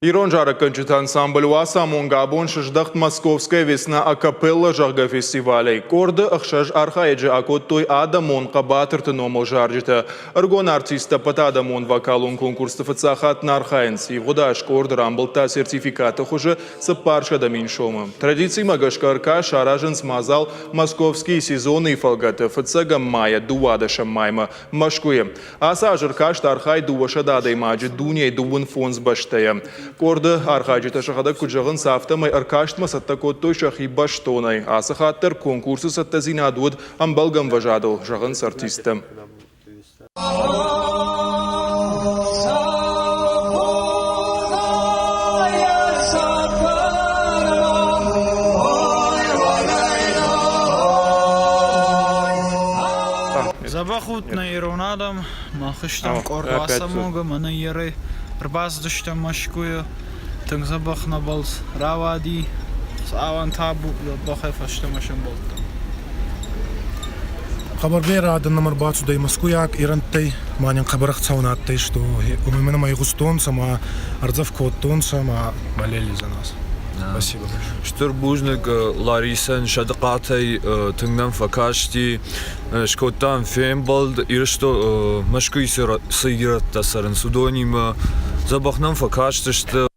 Ирон зарӕггӕнджыты ансамбль «Уацамонгӕ» абон сыздӕхт «Московская весна акапелла» зӕгъгӕ фестивалӕй. Къорды ӕхсӕз архайӕджы акодтой адӕмон хъӕбатырты номыл зарджытӕ. Ӕрыгон артисттӕ ӕппӕтадӕмон вокалон конкурсты фыццаг хатт нӕ архайынц. Ивгъуыд аз къорд рамбылдта сертификаты хуызы 400 000 сомы. Традицимӕ гӕсгӕ ӕркаст аразынц мадзал «Московские сезоны» фӕлгӕты фыццӕгӕм майӕ дыууадӕсӕм маймӕ Мӕскуыйы. Ацы аз ӕркаст архайы 200 адӕймаджы дунейы дыууын фондз бӕстӕйӕ. Къорды архайджытӕ сӕхӕдӕг куыд зӕгъынц, афтӕмӕй ӕркастмӕ цӕттӕ кодтой сӕхи бӕстонӕй. Ацы хатт дӕр конкурсы цӕттӕдзинад уыд ӕмбӕлгӕ ӕмвӕзадыл, зӕгъынц артисттӕ. Дзӕбӕх ут, нӕ ирон адӕм! Мах стӕм къорд Уацамонгӕ, мӕнӕ ерӕй ӕрбацыдыстӕм Мӕскуыйӕ. Тынг дзӕбӕх нӕ балц рауади. Хуыцауӕн табу, дзӕбӕхӕй фӕстӕмӕ сӕмбӕлдтӕн. Хъӕбӕр берӕ адӕн нӕмӕ ӕрбацудӕй мӕскуйаг ирӕнттӕй, ма нин хъӕбӕр ӕхцӕуӕн адтӕй, что уомӕн ӕма игъустонцӕ ма ӕрдзӕф кодтонцӕ ма болели за нас. Спасибо большое. Стыр бузныг Ларисӕн Сӕдыхъатӕй тынг нӕм фӕкасти. Скодтам фембӕлд Ирыстон Мӕскуыйы цы ирӕттӕ цӕрынц, уыдонимӕ. Дзӕбӕх нӕм фӕкастысты.